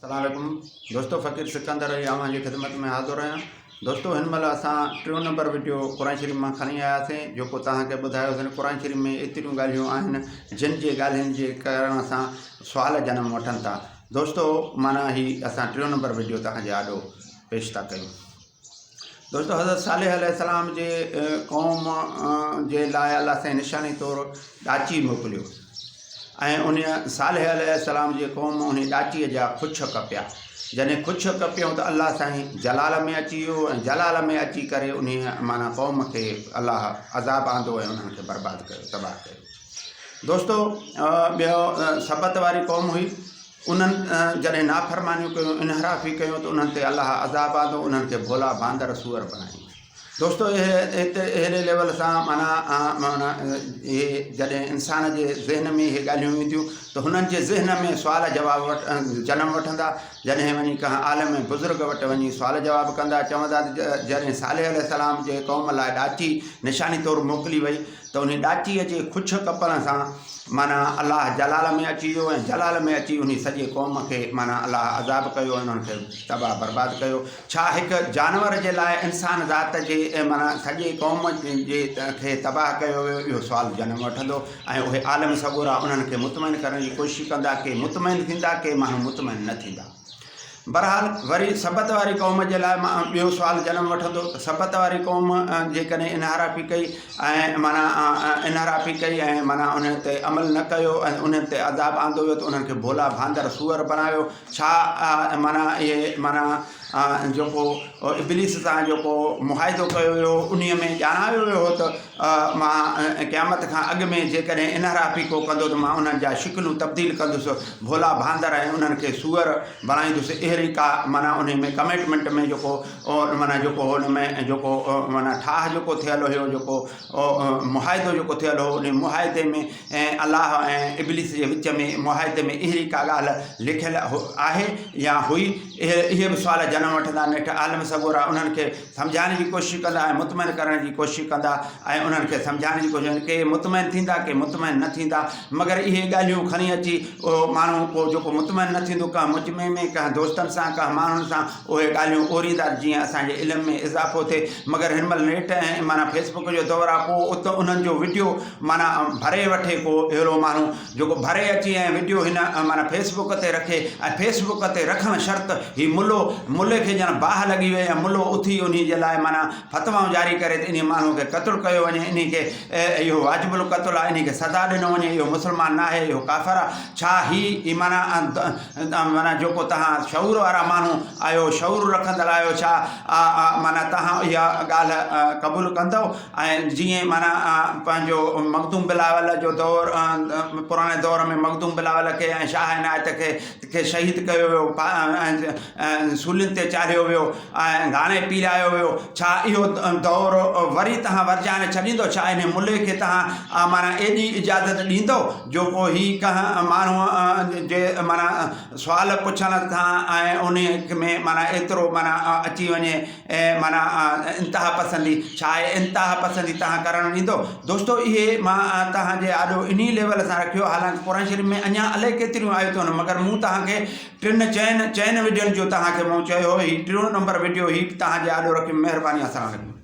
السلام عليڪم دوستو فقير سڪندر علي اوهان جي خدمت ۾ حاضر آهيان دوستو هن مهل اسان ٽيون نمبر وڊيو قرآن شريف مان کڻي آياسين جيڪو توهان کي ٻڌايوسين قرآن شريف ۾ ايتريون ڳالهيون آهن جن جي ڳالهين جي ڪرڻ سان سوال جنم وٺن ٿا دوستو معنيٰ هي اسان ٽيون نمبر وڊيو توهان جي آڏو پيش ٿا ڪيون دوستو حضرت صالح عليه السلام جي قوم جي لاء الله سائين نشاني طور ڏاچي موڪليو ۽ ان صالح عليه السلام جي قوم ان ڏاچي جا کڇ ڪپيا جڏهن کڇ ڪپيو ته الله سائين جلال ۾ اچي ويو ۽ جلال ۾ اچي ڪري ان معنيٰ قوم کي الله عذاب آندو ۽ انهن کي برباد ڪيو تباهه ڪيو دوستو ٻيو سبت واري قوم هئي انهن جڏهن نافرمانيون ڪيون، انحرافي ڪيون ته انهن تي الله عذاب آندو، انهن کي ڀولا باندر سوئر بڻايائين. دوستو اهي اهڙي ليول سان معنيٰ معنيٰ اهي جڏهن انسان جي ذهن ۾ اهي ڳالهيون اينديون ته هنن جي ذهن ۾ سوال جواب وٽ جنم وٺندا جڏهن وڃي ڪنهن عالم ۽ بزرگ وٽ وڃي سوال جواب ڪندا چوندا ته جڏهن صالح عليه السلام جي قوم لاء ڏاچي نشاني طور موڪلي وئي ته انهي ڏاچيء جي کڇ ڪپڻ سان معنيٰ الله جلال ۾ اچي ويو ۽ جلال ۾ اچي انهي سڄي قوم کي معنيٰ الله عذاب ڪيو ۽ انهن کي تباهه برباد ڪيو. ڇا هڪ جانور جي لاء انسان ذات جي معنيٰ سڄي قوم جي کي تباهه ڪيو ويو؟ اهو سوال جنم وٺندو ۽ اهي عالم سڳورا انهن کي مطمئن ڪرڻ جي ڪوشش ڪندا، ڪي مطمئن ٿيندا ڪي ماڻهو مطمئن نه ٿيندا. بھرحال وري سبت واري قوم جي لاء ٻيو سوال جنم وٺندو ته سبت واري قوم جيڪڏهن انحرافي ڪئي ۽ معنيٰ انحرافي ڪئي ۽ معنيٰ انهن تي عمل نه ڪيو ۽ انهن تي عذاب آندو ويو ته انهن کي ڀولا باندر سوئر بڻايو ڇا معنيٰ اهي معنيٰ جيڪو ابليس سان جيڪو معاهدو ڪيو ويو هو انهيء ۾ ڄاڻايو ويو هو ته مان قيامت کان اڳ ۾ جيڪڏهن انحرافي ڪو ڪندو ته مان انهن جا شڪلون تبديل ڪندس ڀولا باندر ۽ انهن کي سوئر بڻائيندس اهڙي ڪا معنيٰ انهي ۾ ڪمٽمينٽ ۾ جيڪو معنيٰ جيڪو هن ۾ جيڪو معنيٰ ٺاهه جيڪو ٿيل هيو جيڪو معاهدو جيڪو ٿيل هو انهي معاهدي ۾ الله ۽ ابليس جي وچ ۾ معاهدي ۾ اهڙي ڪا ڳالهه لکيل آهي يا هئي اهي اهي به سوال جنم وٺندا نيٺ عالم سڳورا انهن کي سمجهائڻ جي ڪوشش ڪندا ۽ مطمئن ڪرڻ جي ڪوشش ڪندا ۽ انهن کي سمجهائڻ جي ڪوشش ڪي مطمئن ٿيندا ڪي مطمئن نه ٿيندا مگر اهي ڳالهيون کڻي اچي اهو ماڻهو ڪو جيڪو مطمئن نه ٿيندو ڪنهن مجمعي ۾ ڪنهن دوستن سان ڪنهن ماڻهن سان اهي ڳالهيون اوريندا جيئن اسان جي علم ۾ اضافو ٿئي مگر هن مهل نيٽ ۽ معنيٰ فيسبڪ جو دور آهي ڪو ات انهن جو وڊيو معنيٰ ڀري وٺي ڪو اهڙو ماڻهو جيڪو ڀري اچي ۽ وڊيو هن معنيٰ فيس بڪ تي رکي ۽ فيس بڪ تي رکڻ شرط هي ملو ملي کي ڄڻ باهه لڳي وئي ۽ ملو اٿي انهي جي لاء معنيٰ فتوائون جاري ڪري ته انهي ماڻهو کي قتل ڪيو وڃي انهي کي اهو واجب القتل آهي انهي کي سزا ڏنو وڃي اهو مسلمان ناهي اهو ڪافر آهي ڇا هي معنيٰ معنيٰ جيڪو تهان شعور وارا ماڻهو آهيو شعور رکندڙ آهيو ڇا معنيٰ تهان اها ڳالهه قبول ڪندؤ ۽ جيئن معنيٰ پنهنجو مخدوم بلاول جو دور پراڻي دور ۾ مخدوم بلاول کي ۽ شاهه عنايت کي کي شهيد ڪيو ويو ۽ سولين تي چاڙهيو ويو ۽ گهاڻي پيرايو ويو ڇا اهو دور وري توهان ورجائڻ ڇڏيندو ڇا ان ملي کي توهان معنيٰ ايڏي اجازت ڏيندو جو ڪو هي ڪنهن ماڻهوء جي معنيٰ سوال پڇڻ کان ۽ ان ۾ معنيٰ ايترو معنيٰ اچي وڃي ۽ معنيٰ انتها پسندي ڇا آهي انتها پسندي توهان ڪرڻ ڏيندو دوستو اهي مان توهان جي آڏو انهي ليول سان رکيو حالانڪه قرآن شريف ۾ اڃا الائي ڪيتريون آيتون آهن مگر مون توهان کي ٽن چئن چئن وڊيون جو توهان کي مون چيو هو هي ٽيون نمبر وڊيو هي توهان جي آڏو رکيم مهرباني السلام عليڪم.